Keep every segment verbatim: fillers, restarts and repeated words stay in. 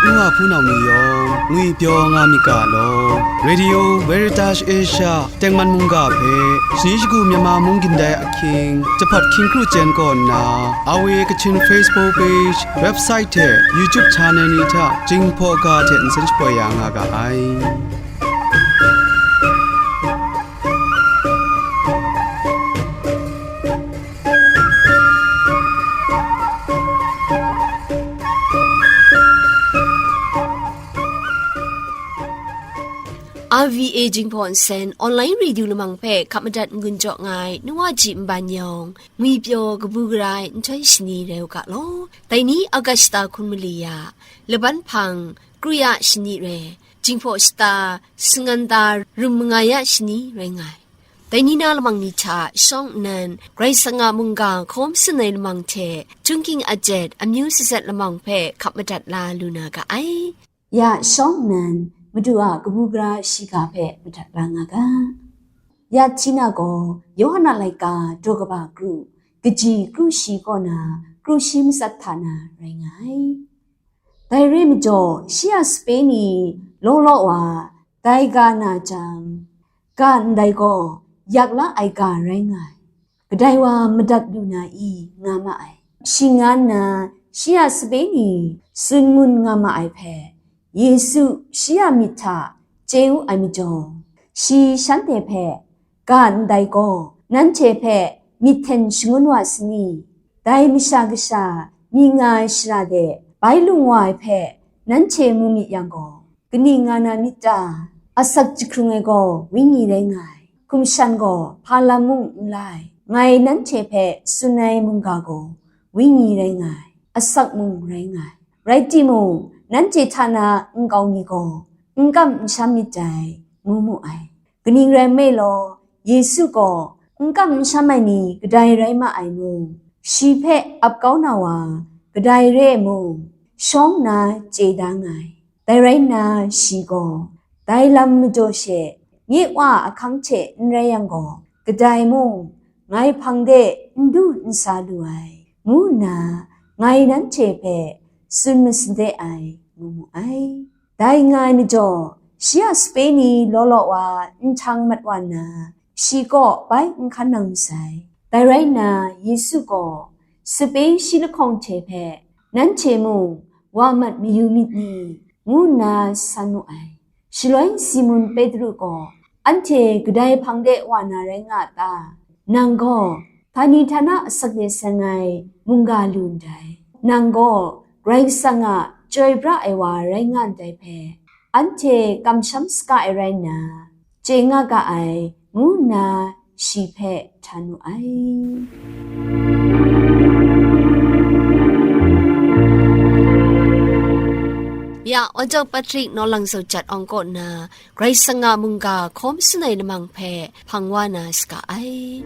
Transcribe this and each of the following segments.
N wa hpunau ni yawng ngwipyaw nga myit ga law. Radio Veritas Asia tengman mungga hpe shani shagu Myanmar mung gindai ahkying, jahpat hkying kru chyen kaw nna, R V A Kachin Facebook page, website hte YouTube channel ni hta Jinghpaw ga hte nsen shapoi ya nga ga ai. R V A Jinghpaw Nsen online radio lamang hpe hkap madat n-gun jaw nga ai nu wa ji nban yawng, ngwipyaw kabu gara ai nhtoi shani rai u ga law. Dai ni August shata hkun mali ya, laban hpang kru ya shani rai, Jinghpaw shata sangan ta rum manga ya shani rai nga ai. Dai ni na lamang ni hta shawng nnan, Karai Kasang a mungga hkaw masin ai lamang hte, Chyungking ajet amyu sazat lamang hpe hkap madat la lu na ga ai. Ya shawng nnan, Madu a kabu gara shiga hpe madat la nga ga. Ya hti na gaw, Yawhan a laika daw kaba kru, kaji kru shi kaw na, kru shi matsat hta na rai nga ai. Dai re majaw, shi a sape ni law law wa dai ga na jang, ga ndai gaw yak la ai ga rai nga ai. Kadai wa madat lu na i, nga ma ai. Shi nga nna, shi a sape ni tsun ngun nga ma ai hpe, Yesu shi a myit hta chye wu ai majaw, shi shanhte hpe, ga ndai gaw, nanhte hpe myit hten shangun wa sani? Dai Masha Kasha myit nga ai shara de bai lung wa ai hpe nanhte mu myit yang gaw, kaning nga na myit ta? Asak jahkrung ai gaw Wenyi rai nga ai, hkum shan gaw hpa lam mung n la ai. Ngai nanhte hpe tsun ai mungga gaw Wenyi rai nga ai, asak mung rai nga ai. Rai timung, nanhte hta na nkau mi gaw n kam n sham myit dai, ngu mu ai. Kaning rai nme law, Yesu gaw n kam n sham ai ni kadai rai ma ai mung, shi hpe ap kau na wa kadai re ai mung, shawng nna chye da nga ai. Dai rai nna, shi gaw, dai lam majaw she, nye Wa a ahkang hte n rai yang gaw, kadai mung ngai hpang de n du n sa lu ai, ngu nna ngai nanhte hpe tsun masin de ai, ngu mu ai. Dai nga ai majaw, shi a sape ni law law wa nhtang mat wa nna, shi kaw bai n hkan nang masai. Dai rai nna, Yesu gaw, sape shi lahkawng hte hpe, nanhte mung wa mat mayu myit ni? ngu nna san mu ai. Shaloi Simun Petru gaw, anhte kadai hpang de wa na rai nga a ta? Nang gaw, htani htana asak de seng ai mungga lu ndai. Nang gaw, Karai Kasang a chyoi pra ai wa rai nga ndai hpe, anhte kamsham saga ai rai nna, chye nga ga ai, ngu nna shi hpe htan wu ai. Ya, Wanjawng Patrick Nawlang Zaw Jat Awng kaw na, Karai Kasang a mungga hkaw masin ai lamang hpe hpang wa na saga ai.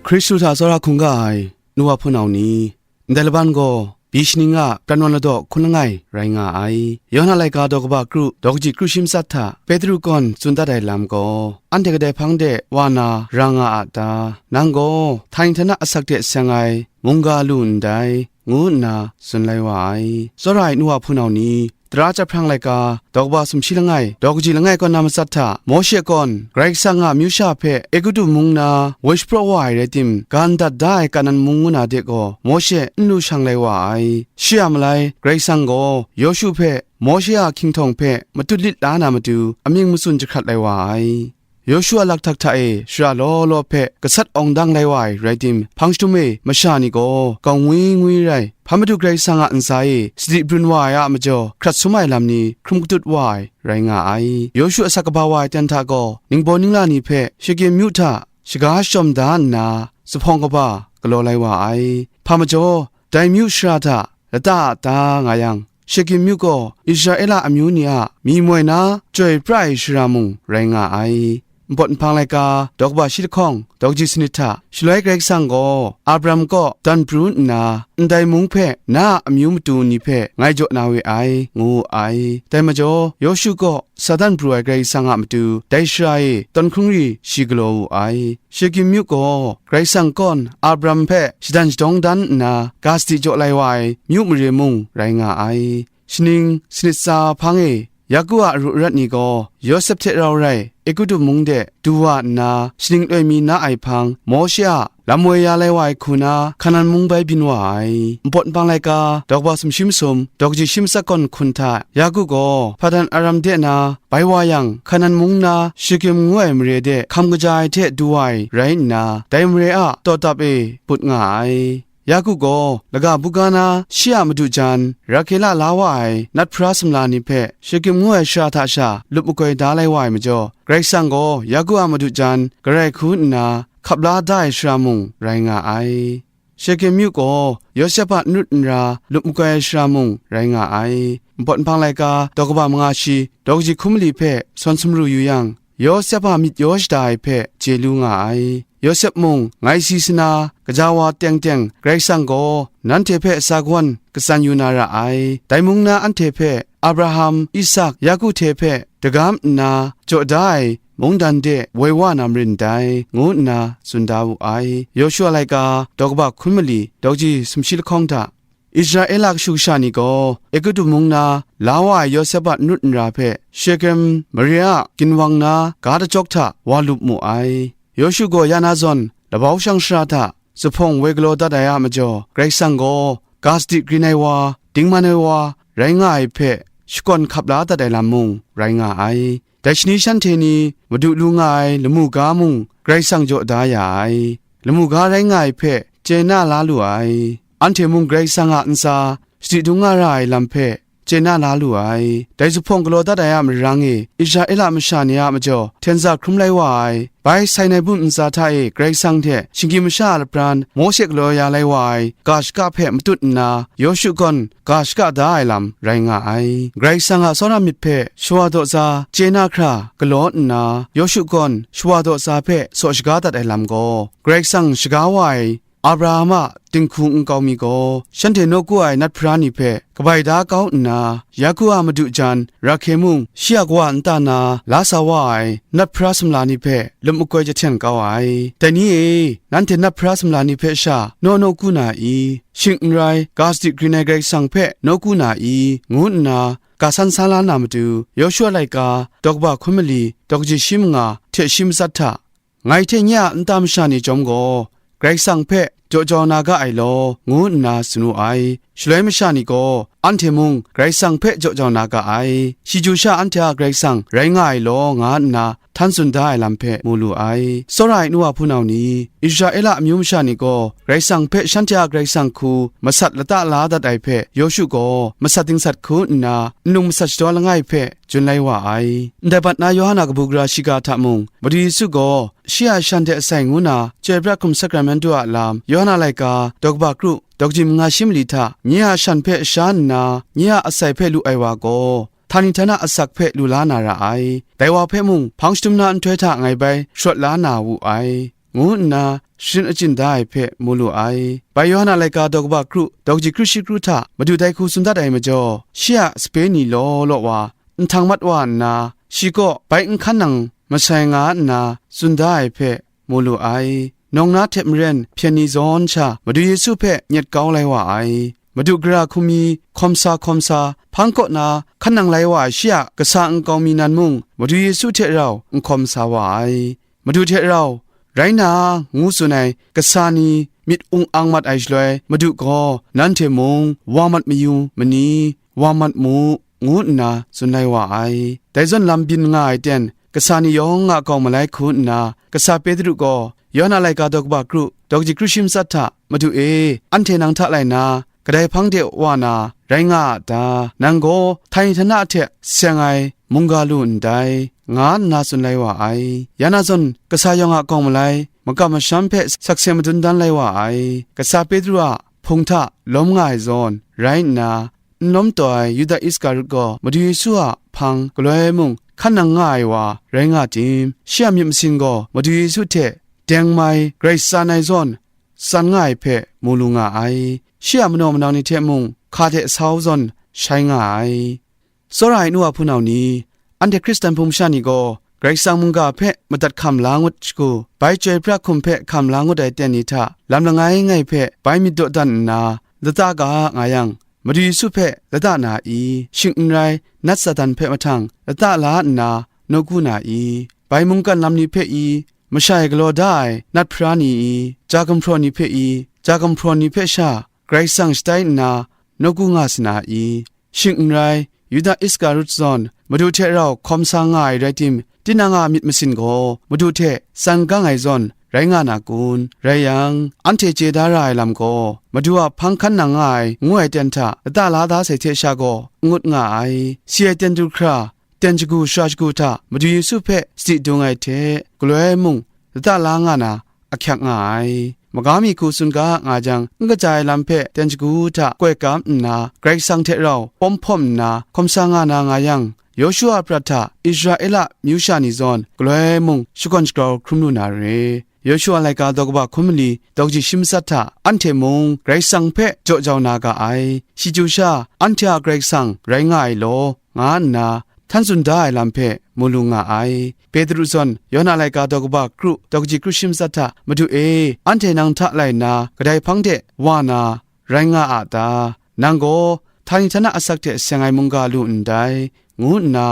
Hkristu hta tsawra hkungga ai, nu wa hpunau ni, ndai laban gaw, pyi shaning a pran wan ladaw hkun langai rai nga ai. Yawhan a laika daw kaba kru, daw kaji kru shi matsat hta, Petru kawn tsun dat ai lam gaw, anhte kadai hpang de wa na ra nga a ta? Nang gaw, htani htana asak de seng ai mungga lu ndai, ngu nna tsun lai wa ai. Tsawra ai nu wa hpunau ni, Tara chyahprang laika, daw kaba sumshi langai, daw kaji langai kaw na matsat hta, Mawshe gawn Karai Kasang a amyu sha hpe Egutu mung na woi shapraw wa ai rai tim, ga ndat da ai Kanan mung ngu na de gaw, Mawshe n lu shang lai wa ai. Shi a malai, Karai Kasang gaw Yawshu hpe Mawshe a hkying htawng hpe matut lit la na matu, amying matsun jahkrat lai wa ai. Yawshu a lakhtak hta e shara law law hpe gasat awng dang lai wa ai rai tim, hpang jahtum e masha ni gaw gawng ngwi ngwi rai, hpa Madu Karai Kasang a ntsa e sadi brun wa ai a majaw, hkrat sum ai lam ni hkrum katut wa ai rai nga ai. Yawshu asak kaba wa ai ten hta gaw, ningbaw ningla ni hpe Shekem myu hta shaga shawm da nna, zuphpawng kaba galaw lai wa ai. Hpa majaw, dai myu shara hta lata a ta nga yang, Shekem myu gaw Israela amyu ni a myi moi na chyoi pra ai shara mung rai nga ai. Npawt nhpang laika, daw kaba shi lahkawng, daw kaji sanit hta, shaloi Karai Kasang gaw Abraham kaw dan pru nna, ndai mung hpe na a amyu matu ni hpe ngai jaw na we ai, ngu wu ai. Dai majaw, Yawshu kaw sa dan pru ai Karai Kasang a matu, dai shara e tawn hkungri shi galaw wu ai. Shekem myu gaw Karai Kasang kaw n Abraham hpe shadan shadawng dan nna, ga sadi jaw lai wa ai myu mare mung rai nga ai. Shaning sanit tsa hpang e, Yaku a aru arat ni gaw Yawsep hte rau rai, Egutu mung de du wa nna, shaning loi mi na ai hpang, Mawshe a lam woi ya lai wa ai hku na, Hkanan mung bai byin wa ai. Npawt npang laika, daw kaba sumshi masum, daw kaji shi matsat kawn hkun hta, Yaku gaw Hpadan Aram de na bai wa yang, Hkanan mung na Shekem ngu ai mare de hkam kaja ai hte du wa ai rai nna, dai mare a tawtap e but nga ai. Yaku gaw laga buga na shi a madu jan, Rahkela la wa ai nat hpara sumla ni hpe Shekem ngu ai shara hta sha lup makoi da lai wa ai majaw, Karai Kasang gaw Yaku a madu jan garai hku nna hkap la da ai shara mung rai nga ai. Shekem myu gaw Yawsep a n rut n ra lup makoi ai shara mung rai nga ai. Npawt nhpang laika, daw kaba manga shi, daw kaji hkum mali hpe sawn sumru yu yang, Yawsep a myit yaw shada ai hpe chye lu nga ai. Yawsep mung, ngai si sana, gaja wa teng teng Karai Kasang gaw nanhte hpe sa kawan katsan yu na ra ai. Dai mung na anhte hpe Abraham, Isak, Yaku hte hpe dagam nna jaw da ai mungdan de woi wa na marin dai, ngu nna tsun da wu ai. Yawshu a laika, daw kaba hkun mali, daw kaji sumshi lahkawng hta, Israela kashu kasha ni gaw Egutu mung na la wa ai Yawsep a n rut n ra hpe Shekem mare a ginwang na ga dachyawk hta wa lup mu ai. Yawshu gaw ya na zawn, labau shang shara hta zuphpawng woi galaw dat ai a majaw, Karai Kasang gaw ga sadi grin ai wa, dingman ai wa rai nga ai hpe shakawn hkap la dat ai lam mung rai nga ai. Dai shani shanhte ni madu lu nga ai lamu ga mung Karai Kasang jaw da ya ai. Lamu ga rai nga ai hpe chye na la lu ai. Anhte mung Karai Kasang a ntsa shadi dung nga ra ai lam hpe chye na la lu ai. Dai zuphpawng galaw dat ai a marang e, Israela masha ni a majaw hten za hkrum lai wa ai. Bai Sainai bum ntsa hta e Karai Kasang hte shinggyim masha a lapran Mawshe galaw ya lai wa ai ga shaka hpe matut nna, Yawshu gaw ga shaka da ai lam rai nga ai. Karai Kasang a tsawra myit hpe shawa daw sa chye na hkra galaw nna, Yawshu gaw shawa daw sa hpe saw shaga dat ai lam gaw, Karai Kasang shaga wa ai Abraham a dinghku nkau mi gaw, shanhte nawku ai nat hpara ni hpe kabai da kau nna, Yaku a madu jan Rahke mung, shi a kawa nta na la sa wa ai nat hpara sumla ni hpe lup makoi jahten kau ai. Dai ni e, nanhte nat hpara sumla ni hpe sha naw nawku na i? Shing n rai, ga sadi grin ai Karai Kasang hpe nawku na i? Ngu nna ga san sa la na matu, Yawshu a laika, daw kaba hkun mali, daw kaji shi manga hte shi matsat hta, ngai hte nye a nta masha ni chyawm gaw, Karai Kasang hpe jaw jau na ga ai law, ngu nna tsun wu ai. Shaloi masha ni gaw, anhte mung Karai Kasang hpe jaw jau na ga ai, shi chyu sha anhte a Karai Kasang rai nga ai law, nga nna htan tsun da ai lam hpe mu lu ai. Tsawra ai nu wa hpunau ni, Israela amyu masha ni gaw Karai Kasang hpe shanhte a Karai Kasang hku masat lata la dat ai hpe, Yawshu gaw masat dingsat hku nna, nlung masat shadaw langai hpe, chyeju lai wa ai. Ndai bat na Yawhan a kabu gara shiga hta mung, Madu Yesu gaw shi a shan hte asai ngu na chyoi pra hkum sakramentu a lam, Yawhan a laika, daw kaba kru, daw kaji manga shi mali hta, nye a shan hpe sha nna, nye a asai hpe lu ai wa gaw, htani htana asak hpe lu la na ra ai. Dai wa hpe mung, hpang shadum na nhtoi hta ngai bai sharawt la na wu ai, ngu nna sharin achyin da ai hpe mu lu ai. Bai Yawhan a laika daw kaba kru, daw kaji kru shi kru hta Madu dai hku tsun dat ai majaw, shi a sape ni law law wa, nhtang mat wa nna, shi kaw bai n hkan nang masai nga nna tsun da ai hpe mu lu ai. Nawng na hte maren hpyen ni zawn sha Madu Yesu hpe nyet kau lai wa ai. Madu gara hku mi hkawm sa hkawm sa, hpang kaw na hkan nang lai wa ai shi a kasa nkau mi nan mung, Madu Yesu hte rau n hkawm sa wa ai. Madu hte rau, rai na, ngu tsun ai kasa ni myit ung ang mat ai shaloi, Madu gaw, nanhte mung wa mat mayu ma ni? Wa mat mu, ngu nna tsun lai wa ai. Dai zawn lam byin nga ai ten, kasa ni yawng a kawng malai hku nna, kasa Petru gaw, Yawhan a laika daw kaba kru, daw kaji kru shi matsat hta, Madu e, anhte nang hta lai na, kadai hpang de wa na rai nga a ta? Nang gaw htani htana hte seng ai mungga lu ndai, nga nna tsun lai wa ai. Ya na zawn, kasa yawng a kawng malai, makam masham hpe sakse madun dan lai wa ai. Kasa Petru a hpung hta lawm nga ai zawn rai nna, n lawm taw ai Yuda Iskarut gaw Madu Yesu a hpang galoi mung hkan nang nga ai wa rai nga tim? Shi a myit masin gaw Madu Yesu hte deng mai, grai tsan ai zawn, tsan nga ai hpe mu lu nga ai. Shi a manaw manang ni hte mung hka hte sau zawn shai nga ai. Tsawra ai nu a hpunau ni, anhte Hkristan hpung masha ni gaw Karai Kasang mungga hpe madat hkam la ngut shagu, bai chyoi pra hkum hpe hkam la ngut ai aten ni hta lam langai ngai hpe bai myit dawdan nna, lata ga nga yang, Madu Yesu hpe lata na i? Shing n rai, nat Satan hpe mahtang lata la nna, nawku na i? Bai mungkan lam ni hpe i? Mashai galaw da ai nat hpara ni i? Ja gumhpraw ni hpe i? Ja gumhpraw ni hpe sha, Karai Kasang shatai nna, nawku nga sa na i? Shing n rai, Yuda Iskarut zawn Madu hte rau hkawm sa nga ai rai tim, tinang a myit masin gaw Madu hte tsan gang ai zawn rai nga na kun? Rai yang, anhte chye da ra ai lam gaw, Madu a hpang hkan nang nga ai ngu ai ten hta lata la da sai hte sha gaw n ngut nga ai. Si ai ten du hkra, ten shagu shara shagu hta Madu Yesu hpe sadi dung ai hte, galoi mung lata la nga na ahkyak nga ai. Maga mi hku tsun ga nga jang, n kaja ai lam hpe ten shagu hta koi kam nna, Karai Kasang hte rau pawm hpawm nna, hkawm sa nga na nga yang, Yawshua a prat hta Israela myu sha ni zawn galoi mung shakawn shagrau hkrum lu na re. Yawshua laika daw kaba hkun mali daw kaji shi matsat hta anhte mung Karai Kasang hpe jaw jau na ga ai. Shi chyu sha, anhte a Karai Kasang rai nga ai law, nga nna htan tsun da ai lam hpe mu lu nga ai. Petru zawn Yawna laika daw kaba kru daw kaji kru shi matsat hta, Madu e, anhte nang hta lai nna kadai hpang de wa na rai nga a ta? Nang gaw htani htana asak hte seng ai mungga lu ndai, ngu nna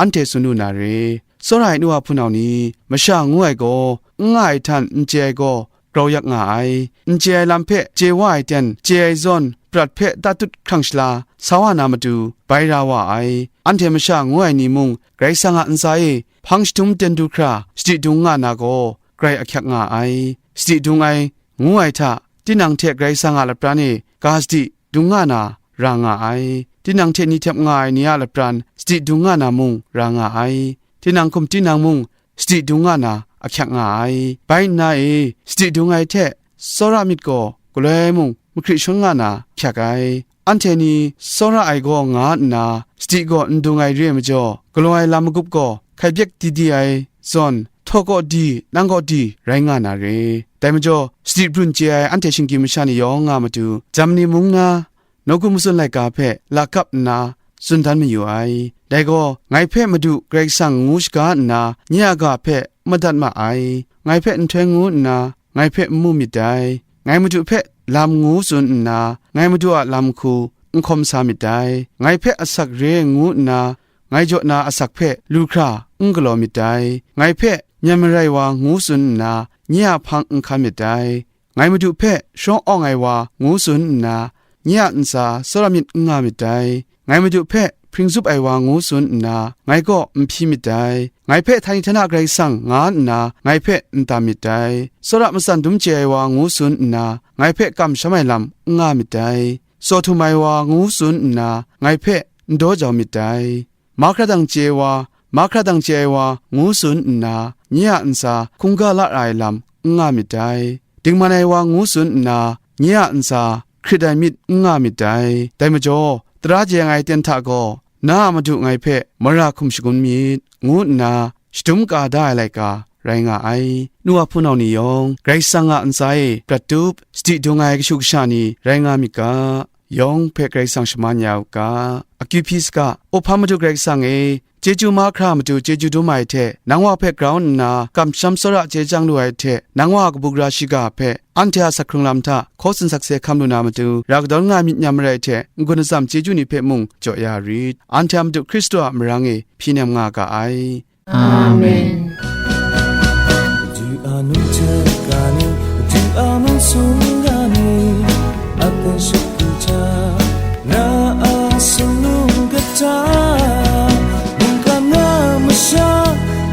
anhte tsun lu na re. Tsawra ai nu a hpunau ni, masha ngu ai gaw, n nga ai htan n chye ai gaw, grau yak nga ai. N chye ai lam hpe chye wa ai ten, chye ai zawn prat hpe tatut hkrang shala sa wa na matu, bai ra wa ai. Anhte masha ngu ai ni mung, Karai Kasang a ntsa e hpang shadum ten du hkra sadi dung nga na gaw, grai ahkyak nga ai. Sadi dung ai, ngu ai hta, tinang hte Karai Kasang a lapran e ga sadi dung nga na ra nga ai. Tinang hte ni htep nga ai ni a lapran sadi dung nga na mung ra nga ai. Tinang hkum tinang mung sadi dung nga na ahkyak nga ai. Bai nna e, sadi dung ai hte tsawra myit gaw galoi mung mahkri shawn nga na ahkyak ai. Anhte ni tsawra ai gaw nga nna, sadi gaw n dung ai re ai majaw, galaw ai lam magup gaw hkai byek di di ai zawn, htaw kaw di, nang kaw di rai nga na re. Dai majaw, sadi brun chye ai anhte shinggyim masha ni yawng nga matu, Jamni mung na nawku matsun laika hpe lakap nna tsun dan mayu ai. Dai gaw, ngai hpe Madu Karai Kasang ngu shaga nna, nye a ga hpe madat ma ai. Ngai hpe nhtoi ngu nna, ngai hpe n mu myit dai. Ngai Madu hpe lam ngu tsun nna, ngai Madu a lam hku n hkawm sa myit dai. Ngai hpe asak re ngu nna, ngai jaw na asak hpe lu hkra n galaw myit dai. Ngai hpe myen marai wa ngu tsun nna, nye a hpang n hkan myit dai. Ngai Madu hpe sharawng awng ai wa ngu tsun nna, nye a ntsa tsawra myit n nga myit dai. Ngai Madu hpe hpring zup ai wa ngu tsun nna, ngai kaw n hpyi myit dai. Ngai hpe htani htana Karai Kasang nga nna, ngai hpe n tam myit dai. Tsawra matsan dum chye ai wa ngu tsun nna, ngai hpe kamsham ai lam n nga myit dai. Tsaw htum ai wa ngu tsun nna, ngai hpe n daw jau myit dai. Mahkra dang chye ai wa, mahkra dang chye ai wa ngu tsun nna, nye a ntsa hkungga la ra ai lam n nga myit dai. Dingman ai wa ngu tsun nna, nye a ntsa hkrit ai myit n nga myit dai. Dai majaw, tara jeng ai ten hta gaw, na a Madu ngai hpe mara hkum shangun myit, ngu nna shadum ka da ai laika rai nga ai. Nu a hpunau ni yawng, Karai Kasang a ntsa e prat tup, sadi dung ai kashu kasha ni rai nga myit ga, yawng hpe Karai Kasang shaman ya u ga. Akyu hpyi saga, Awhpa Madu Karai Kasang e, chyeju mahkra matu chyeju dum ai hte, nang wa hpe grau nna kamsham tsawra chye chyang lu ai hte, nang wa a kabu gara shiga hpe, anhte a asak hkrung lam hta hkaw tsun sakse hkam lu na matu, ra kadawn nga myit nyam marai hte, n-gun atsam chyeju ni hpe mung jaw ya rit. Anhte a Madu Hkristu a marang e hpyi nem nga ga ai. Amen. Madu a num hte ga ni, Madu a mung sung ga ni, a hpe shut hta, na a sung num kata, mungkan na masha,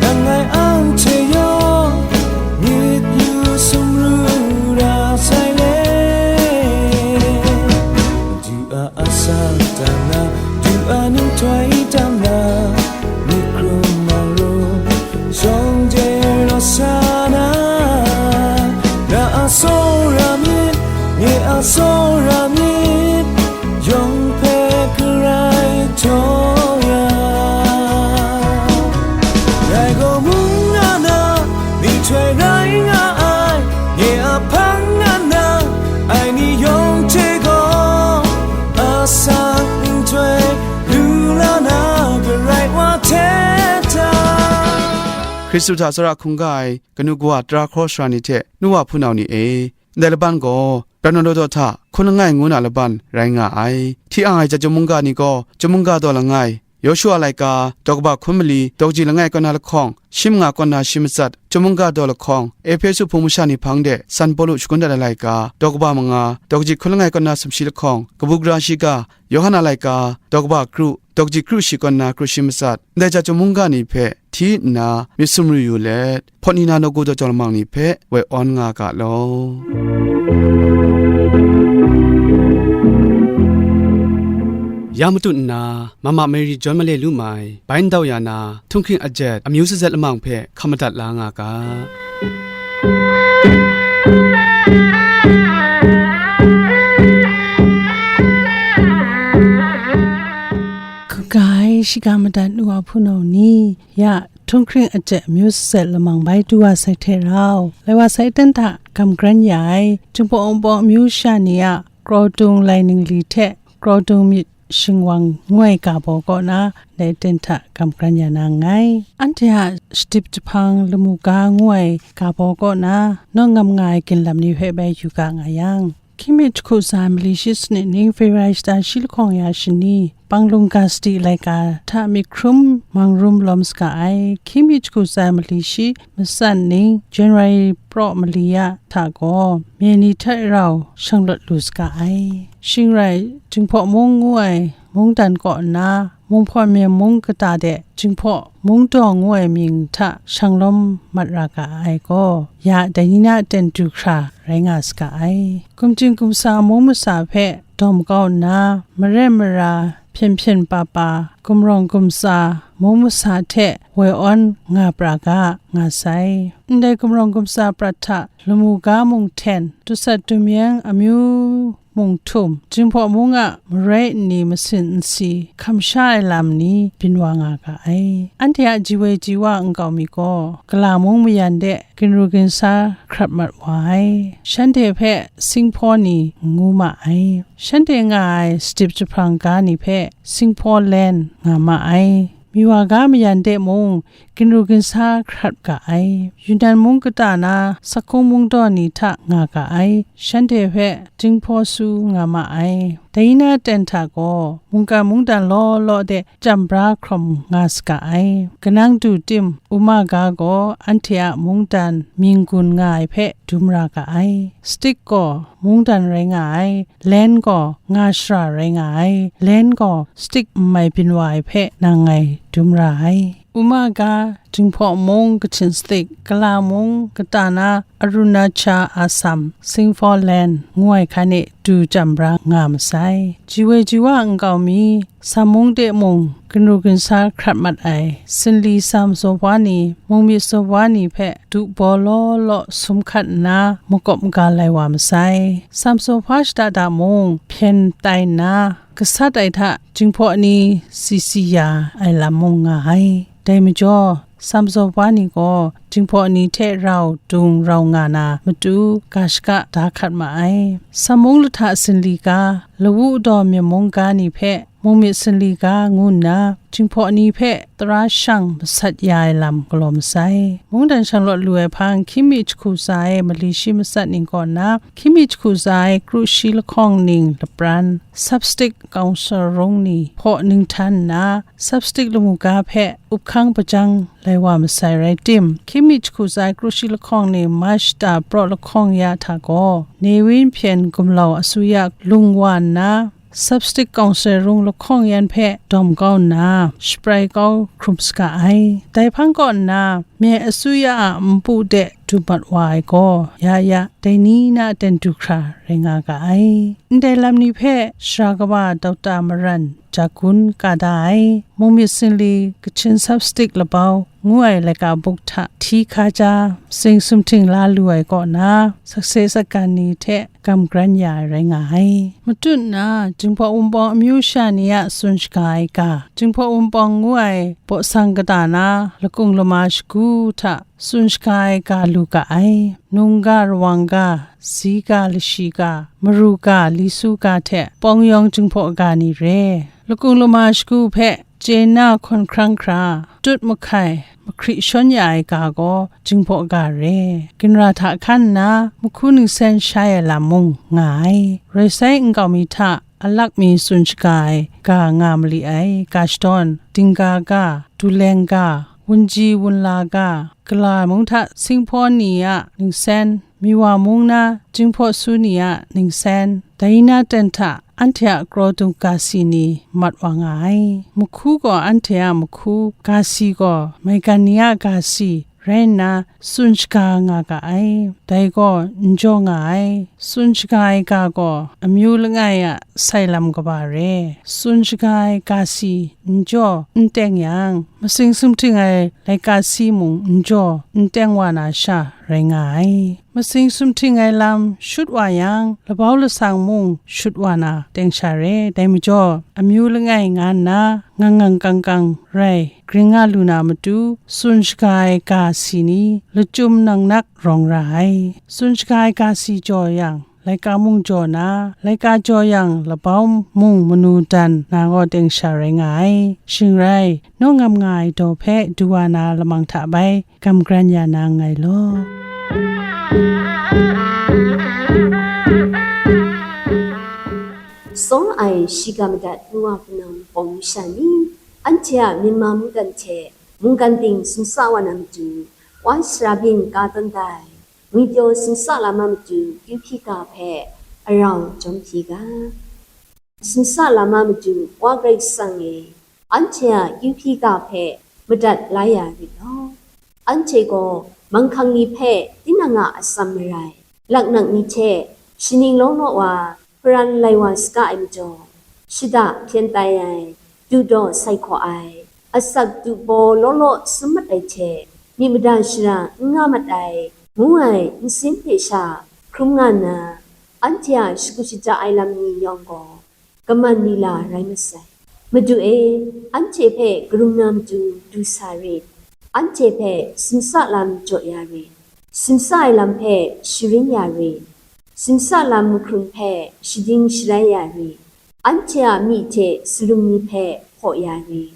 nang ngai anhte yawng, myit yu sumru ra sai le. Madu a asak tam na, Madu a nhtoi tam na, myit hkrum marum, shawng de raw sa na, na a tsawra myit, nye a tsawra myit, yawng hpe garai taw ya. Hkristu hta tsawra hkungga ai kanu kawa tara hkraw sara ni hte nu wa hpunau ni e, ndai laban gaw Ramadan daw daw hta hkun langai ngu na laban rai nga ai. Hti ang ai Jachyum mungga ni gaw Chyum mungga daw langai, Yawshua laika, daw kaba hkun mali, daw kaji langai kaw na lahkawng, shi manga kaw na shi matsat, Chyum mungga daw lahkawng, Ehpesu hpung masha ni hpang de San Pawlu shagun dat ai laika, daw kaba manga, daw kaji hkun langai kaw na sumshi lahkawng, kabu gara shiga, Yawhan a laika, daw kaba kru, daw kaji kru shi kaw na kru shi matsat, ndai Jachyum mungga ni hpe hti nna myit sumru yu let, hpawt ni na nawku daw jawng lamang ni hpe woi awn nga ga law. Ya matut nna, Mama Mary John Male Lumai, bai ndau ya na, htunghking ajet, amyu sazet lamang hpe hkam madat la nga ga. Kaga ai shiga madat nu wa hpunau ni, ya, htunghking ajet amyu sazet lamang bai du wa sai hte rau, lai wa sai ten hta gam karen ya ai, Jinghpaw Wunpawng amyu sha ni a kraw dung lai ningli hte kraw dung myit shingwang ngu ai ga baw kaw na, dai ten hta gam karen ya na nngai. Anhte a shadip jahpang lamu ga ngu ai ga baw kaw na, nawng ngam nga ai ginlam ni hpe bai yu ga nga yang, hkying mi jahku tsa ai mali shi sanit ning, February shata shi lahkawng ya shani, Panglung ga sadi laika hta myit hkrum mang rum lawm saga ai. Hkying mi jahku tsa ai mali shi matsan ning, January praw mali ya hta gaw, mye ni hta rau shanglawt lu saga ai. Shing rai, Jinghpaw mung ngu ai mungdan kaw nna, Munghpaw Myen mung kata de Jinghpaw Mungdaw ngu ai mying hta shanglawm mat ra ga ai gaw, ya dai ni na ten du hkra rai nga saga ai. Gumjing gumsa mung masa hpe dawm kau nna, maren mara, hpyen hpyen pa pa, gumrawng gumtsa, mung masa hte woi awn nga pra ga, nga sai. Ndai gumrawng gumtsa prat hta lamu ga mung hten, dusat dumyeng amyu mung htum, Jinghpaw mung a maroi nni masin nsi, hkam sha ai lam ni byin wa nga ga ai. Anhte a ji woi ji wa nkau mi gaw, kala mung mayan de ginru ginsa hkrat mat wa ai. Shanhte hpe Singhpaw ni ngu ma ai. Shanhte nga ai shadip jahprang ga ni hpe Singhpaw len nga ma ai. Miwa ga mayan de mung, ginru ginsa hkrat ga ai. Yunnan mung kata na Sakhung mungdaw ni hta nga ga ai. Shanhte hpe Jinghpaw Su nga ma ai. Dai na ten hta gaw, mungkan mungdan law law de chyam bra hkrawm nga saga ai. Kanang du tim, Uma ga gaw anhte a mungdan mying gun nga ai hpe dum ra ga ai. Stik gaw mungdan rai nga ai, Len gaw nga shara rai nga ai, Len gaw stik n mai byin wa ai hpe nang ngai dum ra ai. Uma ga, Jinghpaw mung, Kachin stik, Kala mung, kata na Arunachal, Assam, Singpho Len ngu ai hkan e du chyam bra nga masai. Ji woi ji wa nkau mi, Sam mung de mung, ginru ginsa hkrat mat ai, sinli sam zaw wa ni, mung myit zaw wa ni hpe du baw law law sum hkat nna, makawp maga lai wa masai. Sam zaw wa shada da mung, hpyen tai nna, gasat ai hta Jinghpaw ni si si ya ai lam mung nga ai. Dai majaw, Sam zaw wa ni gaw Jinghpaw ni hte rau dung rau nga na matu, ga shaka da hkat ma ai. Sam mung lahta sinli ga, lawu daw myen mung ga ni hpe, mung myit sinli ga ngu nna, Jinghpaw ni hpe tara shang masat ya ai lam galaw masai. Mungdan shanglawt lu ai hpang, hkying mi jahku tsa e mali shi matsat ning kaw nna, hkying mi jahku tsa e kru shi lahkawng ning lapran, Sapstik Council rung ni hpaw ninghtan nna, Sapstik lamu ga hpe up hkang hpajang lai wa masai rai tim, hkying mi jahku tsa e kru shi lahkawng ning March shata praw lahkawng ya hta gaw, Newin hpyen gumlau asuya lung wa nna, Sapstik Council rung lahkawng yan hpe dawm kau nna, shaprai kau hkrum saga ai. Dai hpang kaw nna, mye asuya a npu de du mat wa ai gaw, ya ya, dai ni na ten du hkra rai nga ga ai. Ndai lam ni hpe sara kaba Dokta Maran Jagun ka da ai. Mung myit sinli, Kachin Sapstik Labau ngu ai laika buk hta hti hkaja, sing sumhting la lu ai kaw na, sakse sakgan ni hte gam garan ya ai rai nga ai. Matut nna, Jinghpaw Wunpawng amyu sha ni a tsun shaga ai ga, Jinghpaw Wunpawng ngu ai baw sang kata na lakung lama shagu hta tsun shaga ai ga lu ga ai. Nung ga, rawang ga, si ga, lashi ga, maru ga, li su ga hte pawng yawng Jinghpaw ga ni re. Lakung lama shagu hpe chye na hkawn hkrang hkra, matut mahkai, mahkri shawn ya ai ga gaw, jinghpaw ga re. Ginra hta hkan nna, mahku ningsen shai ai lam mung nga ai. Rai sai, nkau mi hta alak mi tsun shaga ai ga nga mali ai, ga shadawn, dingga ga, duleng ga, wunji wunla ga, gala mung hta singhpaw ni a ningsen, miwa mung na jinghpaw su ni a ningsen, Diana ten hta anhte a kraw dung ga si ni mat wa nga ai. Mahku gaw anhte a mahku ga si gaw, maigan ni a ga si rai nna, tsun shaga nga ga ai. Dai gaw n jaw nga ai. Tsun shaga ai ga gaw, amyu langai a sai lam kaba re. Tsun shaga ai ga si n jaw n teng yang, matsing sumhting ai laika si mung n jaw n teng wa na sha rai nga ai. Matsing sumhting ai lam shut wa yang, labau lasang mung shut wa na teng sha re. Dai majaw, amyu langai nga nna, ngang ngang kang kang rai, gring nga lu na matu, tsun shaga ai ga si ni lachyum nang nak rawng ra ai. Tsun shaga ai ga si jaw yang, laika mung jaw na, laika jaw yang, labau mung manu dan na gaw teng sha rai nga ai. Shing rai, naw ngam nga ai daw hpe du wa na lamang hta bai, gam gran ya na nngai law. Tsawra ai shiga madat nu wa hpunau pawng masha ni, anhte a Myanmar mungdan hte mungkan ting simsa wa na matu, wa sara byin ka tawn dai, ngwipyaw simsa lam a matu, kyu hpyi ga hpe arau jawm hpyi ga. Simsa lam a matu, Wa Karai Kasang e, anhte a kyu hpyi ga hpe madat la ya rit law. Anhte gaw manghkang ni hpe tinang a atsam marai, laknak ni hte shaning law law wa hparan lai wa saga ai majaw, shada hpyen tai ai, dudaw sai hkaw ai, asak dubaw law law sum mat ai hte, myit mada shara n nga mat ai, ngu ai nsin hte sha hkrum nga nna, anhte a shagu shaja ai lam ni yawng gaw, kaman ni la rai masai. Madu e, anhte hpe karung na matu du sa rit. Anhte hpe simsa lam jaw ya rit. Simsa ai lam hpe sharin ya rit. Simsa lam mahkrung hpe shading sharai ya rit. Anhte a myi hte salum ni hpe hpaw ya rit.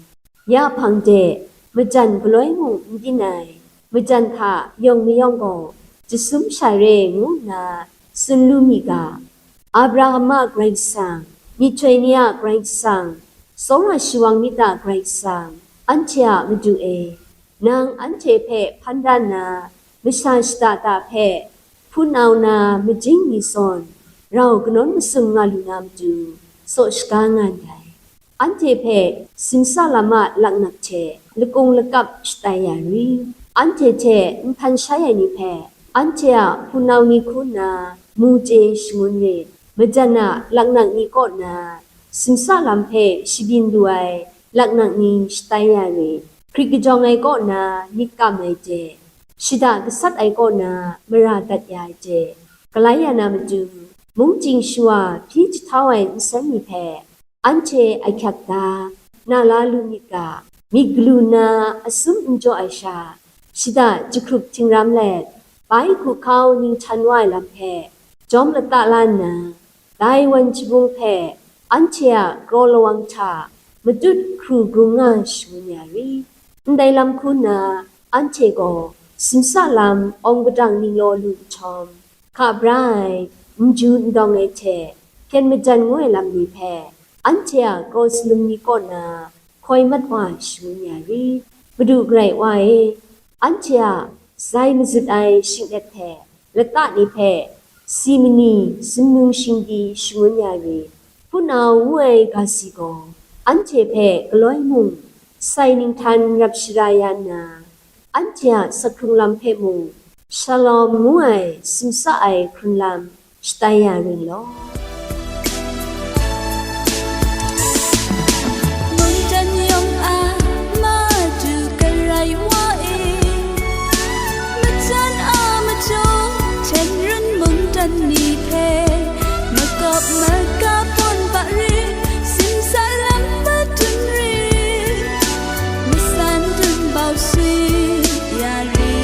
Ya hpang de, majan galoi mung n byin ai, majan hta yawng mayawng gaw, jasum sha re ngu nna tsun lu mi ga. Abraham a Karai Kasang, myihtoi ni a Karai Kasang, tsawra shawang myit a Karai Kasang, anhte a Madu e, nang anhte hpe hpan da nna, masha shada da hpe, hpunau na majing ni zawn, rau kanawn masum nga lu na matu, tsaw shaga nga ndai. Anhte hpe simsa lam a laknak hte lakung lakap shatai ya ri? Anhte hte nhpan shai ai ni hpe, anhte a hpunau ni hku nna mu chye shangun rit. Majan a laknak ni kaw na simsa lam hpe shabyin lu ai laknak ni shatai ya rit. Hkrit kajawng ai kaw na myit kam ai hte, shada gasat ai kaw na mara dat ya ai hte, galai ya na matu, mungchying shawa hpyi jahtau ai nsen ni hpe, anhte ahkyak da, na la lu myit ga, myit galu nna asum n jaw ai sha, shada jahkrup htingram let, bai hkuhkau ninghtan wa ai lam hpe jawm lata la nna, dai wan jabung hpe anhte a kraw lawang hta matut hkru grung nga shangun ya ri? Ndai lam hku nna, anhte gaw simsa lam awng padang ninglaw lu nhtawm, hka bra ai, n ju n dawng ai hte hpyen majan ngu ai lam ni hpe, anhte a kraw salum ni kaw na hkoi mat wa shangun ya ri? Madu Karai Wa e, anhte a zai mazut ai shinglet hte lata ni hpe si mani sumnung shingdi shangun ya ri? Hpunau ngu ai ga si gaw, anhte hpe galoi mung sai ninghtan rap shara ya nna, anhte a sakhkrung lam hpe mung, Shalom ngu ai simsa ai hkrun lam shatai ya ring law. Mungdan yawng a Madu Karai Wa e, majan a majaw, hten run mungdan ni hpe, makawp maga pawn pa ri, simsa lam madun ri, masan dun bau swi ya ri.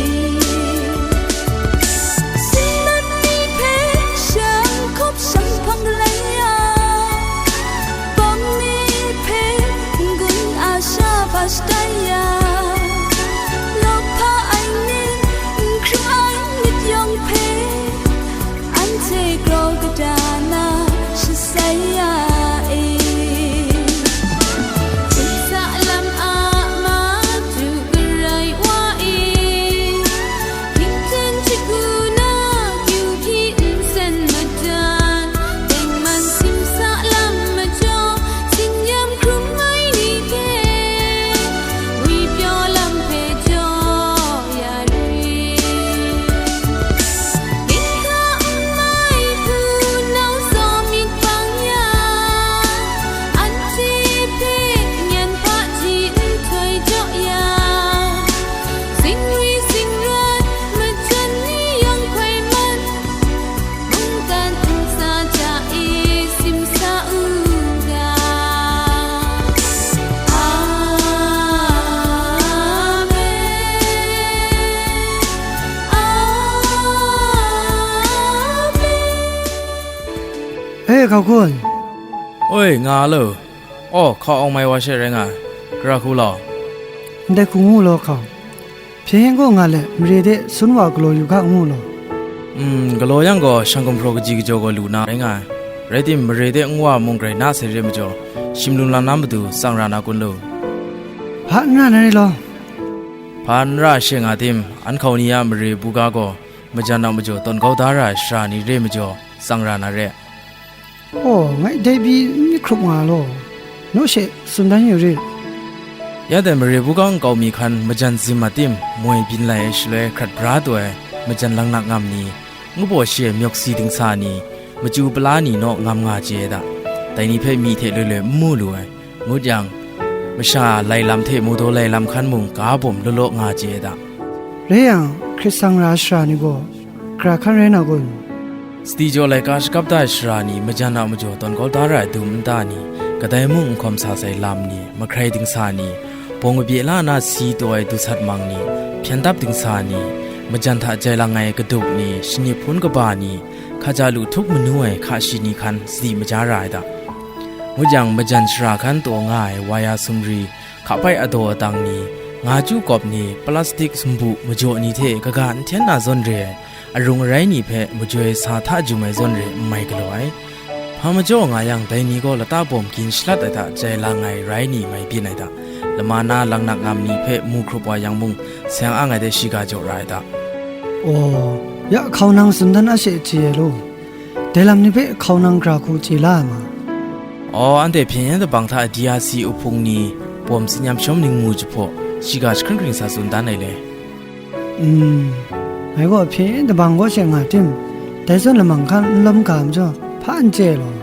Singlet ni hpe shang hkawp shang Hkau kun? Oi, nga lo. Aw, hkau awng mai wa she rai nga ai. Gara hku law? Ndai hku ngu law hkau. Hpyen gaw nga let, mare de sun wa galaw yu ga ngu law? Mm, galaw yang gaw, shang gumhpraw kaji kajaw gaw lu na rai nga ai. Rai tim, mare de nwa mung grai na sai re majaw, shim lum lam na matu tsang ra na kun lu? Hpa n ra na re law? Hpa n ra she nga tim, an hkau ni a mare buga gaw, majan a majaw tawn kau da ra ai shara ni re majaw, tsang ra na re. Aw, ngai dai pyi n myit hkrup nga law, naw she tsun dan yu rit. Ya dai mare buga nkau mi hkan majan zim a tim, moi byin lai ai shaloi hkrat bra taw ai, majan langnak ngam ni, ngu baw shi ai myawk si dingsa ni, machyu pala ni naw ngam nga chye ai da. Dai ni hpe myi hte loi loi n mu lu ai. Ngut yang, masha lai lam hte mawdaw lai lam hkan mung ga bawm law law nga chye ai da. Rai yang, hkrit sang ra ai shara ni gaw, gara hkan rai na kun? Sadi jaw laika shakap da ai shara ni majan a majaw tawn kau da ra ai dum nta ni, kadai mung n hkawm sa sai lam ni, mahkrai dingsa ni, bawng kabye la na si taw ai dusat mang ni, hpyan dap dingsa ni, majan hta jai lang ai kadup ni, shanip hpun kaba ni, hkaja lu htup manu ai hka shi ni hkan sadi maja ra ai da. Ngut yang, majan shara hkan taw nga ai waya sumri, hkapai adaw atang ni, nga chyu kawp ni, plastik sumbu majaw ni hte kaga n hten na zawn re ai, arung arai ni hpe majoi sa hta jum ai zawn re n mai galaw ai. Hpa majaw nga yang, dai ni gaw lata bawm gin shalat ai hta jai lang ai rai ni mai byin ai da. Lama na langnak ngam ni hpe mu hkrup wa yang mung, sayang ang ai de shiga jaw ra ai da. Aw, ya hkau nang tsun dan a she chye ai law? Dai lam ni hpe hkau nang gara hku chye la ai ma? Aw, anhte hpyen yen dabang hta D R C uhpung ni bawm tsin yam shawm ning mu jahpaw, shiga jahkring hkring sa tsun dan ai le? Mm, ngai gaw hpyen yen dabang kaw she nga tim, dai zawn lamang hkan n lawm ga majaw, hpa n chye law?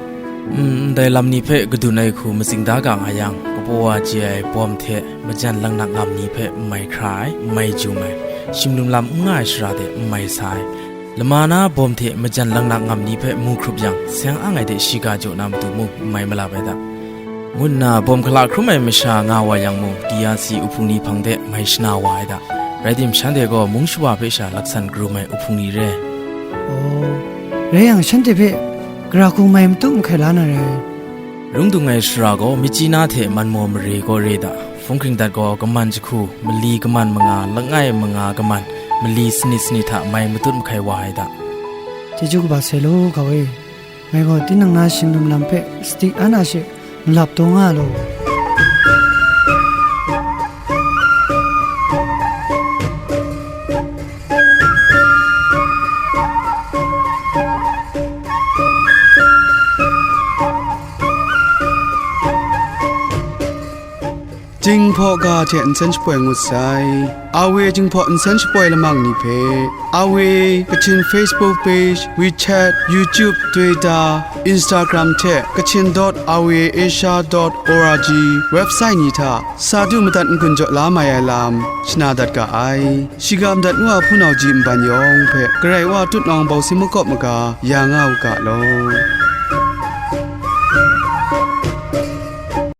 Mm, ndai lam ni hpe kadun ai hku matsing da ga nga yang, kabaw wa chye ai bawm hte majan langnak ngam ni hpe n mai hkra ai, n mai jum ai, shim lum lam n nga ai shara de n mai sa ai, lama na bawm hte majan langnak ngam ni hpe mu hkrup yang, sayang ang ai de shiga jaw na matu mung n mai malap ai da, ngu nna bawm hkala hkrum ai masha nga wa yang mung, D R C uhpung ni hpang de mai shana wa ai da. Rai tim, shanhte gaw mung shawa hpe sha laksan karum ai uhpung ni re. Aw, rai yang, shanhte hpe gara hku mai matu mahkai la na rai. Rung dung ai shara gaw, Myitkyina hte Manmaw mare gaw re da. Hpung hkring dat gaw, kaman jahku, mali kaman manga, langai manga kaman, mali sanit sanit hta mai matut mahkai wa ai da. Chyeju kaba sai law, hkau e. Ngai gaw tinang na shim lum lam hpe sadi an a she malap taw nga law. Jinghpaw ga hte nsen shapoi ngut sai. Awe Jinghpaw nsen shapoi lamang ni hpe, Awe Kachin Facebook page, WeChat, YouTube, Twitter, Instagram hte Kachin dot awe asia dot org website ni hta sa du madat n-gun jaw la mai ai lam shana dat ga ai. Shiga madat ngu a hpunau ji nban yawng hpe Karai Wa tutnawng bawsi makawp maga ya nga u ga law.